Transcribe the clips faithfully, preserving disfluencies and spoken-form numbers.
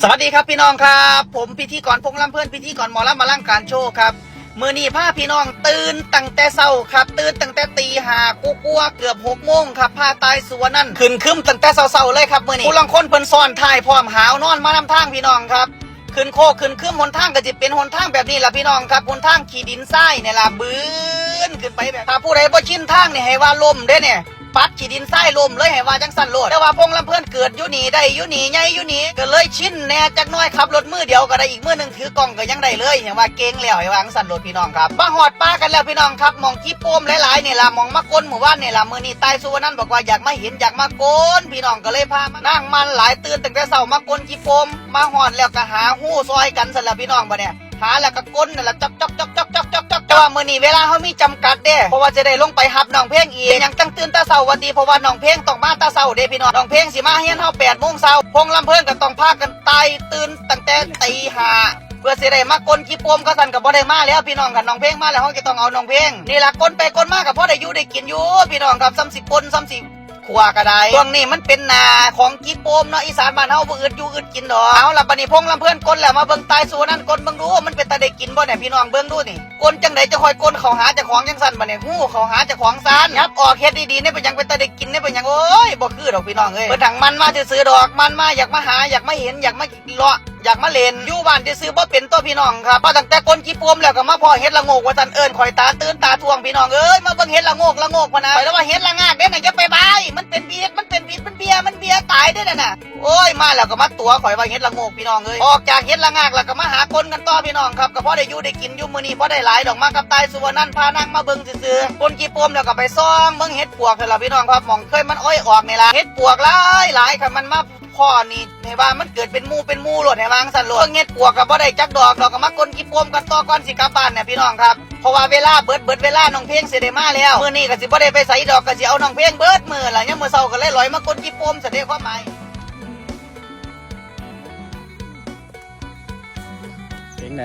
สวัสดีครับพี่น้องครับ ผมพิธีกรพงษ์ลำเพลิน พิธีกรหมอลำอลังการโชว์ครับ มื้อนี้พาพี่น้องตื่นตั้งแต่เช้าครับ ตื่นตั้งแต่ตีห้ากว่าๆ เกือบหกโมงครับ พาตายสู่อันนั้น ขึ้นครึ้มตั้งแต่เช้าๆเลยครับ มื้อนี้ ผู้ลางคนเพิ่นซ้อนท้ายพร้อม หาวนอนมานำทางพี่น้องครับ ขึ้นโคกขึ้นครึ้ม หนทางก็สิเป็นหนทางแบบนี้ล่ะพี่น้องครับ หนทางขี้ดินทรายนี่ล่ะ บืนขึ้นไปแบบ ถ้าผู้ใดบ่ชินทางนี่ให้ว่าล้มเด้เนี่ย ปัดขี้ดินทรายล้มเลย ให้ว่าจังซั่นโลด แต่ว่าพงษ์ลำเพลินเกิดอยู่นี่ ได้อยู่นี่ ใหญ่อยู่นี่ ก็เลยชินแหน่จักหน่อย ขับรถมือเดียวก็ได้ อีกมือหนึ่งถือกล้องก็ยังได้เลย ให้ว่าเก่งแล้ว ให้ว่าจังซั่นโลดพี่น้องครับ มาฮอดป่ากันแล้วพี่น้องครับ หม่องขี้โปมหลายๆนี่ล่ะ หม่องมาก่นหมู่บ้านนี่ล่ะ มื้อนี้ตายสู่วันนั้นบอกว่าอยากมาเห็น อยากมาก่น พี่น้องก็เลยพามา นางมันหลาย ตื่นตั้งแต่เช้ามาก่นขี้โปม มาฮอดแล้วก็หาฮูซอยกันซั่นล่ะพี่น้อง บัดเนี่ย หาแล้วก็ก่นนั่นล่ะ จ๊อกจ๊อกจ๊อกจ๊อกจ๊อกจ๊อกจ๊อก แต่ว่ามื้อนี้เวลาเฮามีจำกัดเด้ เพราะว่าจะได้ลงไปรับน้องเพลงอีก เป็นหยังจังตื่นแต่เช้าว่าติ เพราะว่าน้องเพลงต้องมาแต่เช้าเด้พี่น้อง น้องเพลงสิมาเฮียนเฮาแปดโมงเช้า พงษ์ลำเพลินก็ต้องพากันไต่ตื่นตั้งแต่ตีห้า เพื่อสิได้มาก่นขี้โปม คันซั่นก็บ่ได้มาแล้วพี่น้อง คันน้องเพลงมาแล้วเฮาจะต้องเอาน้องเพลง นี่ล่ะก่นไปก่นมาก็พอได้อยู่ได้กินอยู่พี่น้องครับ ส่ำสิป่นส่ำสิ ขั่วก็ได้ ช่วงนี้มันเป็นหน้าของขี้โปมเนาะ อีสานบ้านเฮาบ่อึดอยู่อึดกินดอก เอาล่ะ บัดนี้พงษ์ลำเพลินก่นแล้ว มาเบิ่งตายสู่อันนั้นก่นเบิ่งดู มันเป็นตาได้กินบ่เนี่ย พี่น้องเบิ่งดูนี่ ก่นจังใดจังค่อยก่นเข้าหาเจ้าของจังซั่น บัดนี้ฮู้เข้าหาเจ้าของซั่น ยับออก เฮ็ดดีๆเนี่ย เป็นหยังเป็นตาได้กินเนี่ย เป็นหยัง โอ้ย บ่คือดอกพี่น้องเอ้ย เพิ่นทั้งมันมาซื่อๆดอก มันมาอยากมาหา อยากมาเห็น อยากมาเลาะ อยากมาเล่น อยู่บ้านซื่อๆบ่เป็นตัวพี่น้องครับ พอตั้งแต่ก่นขี้โปมแล้วก็มาพ้อเห็ดละโงก ว่าซั่น เอิ้นข่อยตาตื่นตาท่วงพี่น้องเอ้ย มาเบิ่งเห็ดละโงก ละโงกพะนะ ข่อยเลยว่าเห็ดละงากเด้น่ะ อย่าไปบาย มันเป็นพิษ มันเป็นพิษ มันเบีย มันเบียตายเด้น่ะน่ะ โอ้ย มาแล้วก็มาตั๋วข่อยว่าเห็ดละโงกพี่น้องเอ้ย ออกจากเห็ดละงากแล้วก็มาหาก่นกันต่อพี่น้องครับ ก็พอได้อยู่ได้กินอยู่ มื้อนี้พอได้หลายดอก มากับตายสู่อันนั้น พานางมาเบิ่งซื่อๆ ก่นขี้โปมแล้วก็ไปส่องเบิ่งเห็ดปวกนั่นล่ะพี่น้องครับ หม่องเคยมันอ้อยออกนี่ล่ะ เห็ดปวกหลายๆ คันมันมา พ้อนี่ให้ว่ามันเกิดเป็นหมู่เป็นหมู่โลด ให้ว่าจั่งซั่นโลด เบิ่งเห็ดปวกก็บ่ได้จักดอก ดอกก็มาก่นขี้โปมกันต่อก่อนสิกลับบ้านเนี่ยพี่น้องครับ เพราะว่าเวลาเบิด เบิดเวลาน้องเพลงสิได้มาแล้ว มื้อนี้ก็สิบ่ได้ไปไสดอก ก็สิเอาน้องเพลงเบิดมื้อล่ะ ยามมื้อเช้าก็เลยลอยมาก่นขี้โปมซะเด้ ความหมาย เป็นไง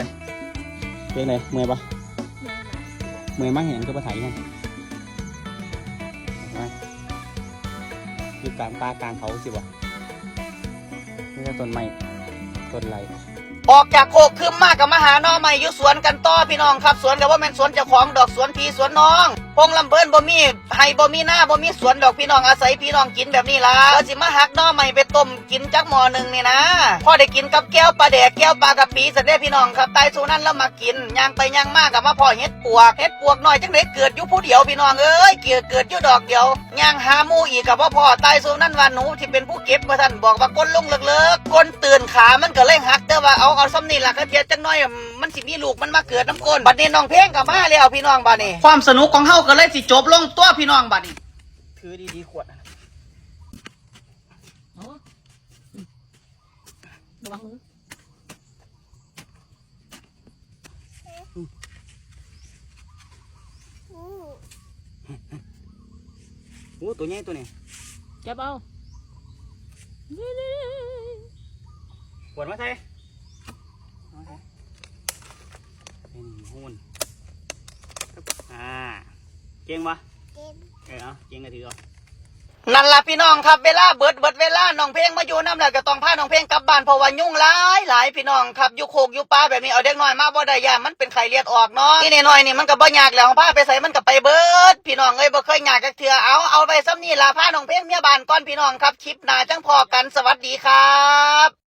เป็นไง เมื่อยปะ เมื่อยมากแหงคือปะไถเนี่ย นะ อยู่กลางป่ากลางเขาสิวะ นี่ก็ต้นไม้ ต้นไร ออกจากโคกคึมมาก็มาหาหน่อไม้อยู่สวนกันต่อพี่น้องครับ สวนก็บ่แม่นสวนเจ้าของดอก สวนพี่สวนน้อง พงษ์ลำเพลินบ่มีไฮ่บ่มีนาบ่มีสวนดอกพี่น้อง อาศัยพี่น้องกินแบบนี้ล่ะ ก็สิมาหักหน่อไม้ไปต้มกินจักหม้อหนึ่งนี่นะ พอได้กินกับแจ่วปลาแดก แจ่วปลากะปิซั่นเด้พี่น้องครับ ตายสู่นั้นแล้วมากิน ย่างไปย่างมาก็มาพ้อเห็ดปวก เห็ดปวกน้อยจังได๋เกิดอยู่ผู้เดียวพี่น้องเอ้ย เกิด เกิดอยู่ดอกเดียว ย่างหาหมู่อีกก็บ่พ้อ ตายสู่นั้นว่าหนูสิเป็นผู้เก็บว่าซั่น บอกว่าก่นลงเลิกๆ ก่นตื่นขามันก็เลยหัก แต่ว่าเอา เอาส่ำนี้ล่ะ ก็เทียจักหน่อย มันสิมีลูกมันมาเกิดนำก่น บัดนี้น้องเพลงก็มาแล้วพี่น้อง บัดนี้ ความสนุกของเฮาก็เลยสิจบลงตัวพี่น้อง บัดนี้ ถือดีๆ ขวดนะ ระวังมือ โอ้ ตัวใหญ่ตัวนี้ จับเอา ขวดมาใส่ มาใส่ เป็นหุ้น อ่า เก่งปะ เก่ง เออ เอา เก่งก็ถือเอา นั่นล่ะพี่น้องครับ เวลาเบิด เบิดเวลา น้องเพลงมาอยู่นำแล้วก็ต้องพาน้องเพลงกลับบ้าน เพราะว่ายุงหลายหลายพี่น้องครับ อยู่โคกอยู่ป่าแบบนี้ เอาเด็กน้อยมาบ่ได้ ย่านมันเป็นไข้เลือดออกเนาะ นี่น้อยๆนี่มันก็บ่ยากแล้ว พาไปไสมันก็ไปเบิด พี่น้องเอ้ย บ่เคยยากจักเทื่อ เอา เอาไว้ส่ำนี้ล่ะ พาน้องเพลงเมือบ้านก่อนพี่น้องครับ คลิปหน้าจั่งพ้อกัน สวัสดีครับ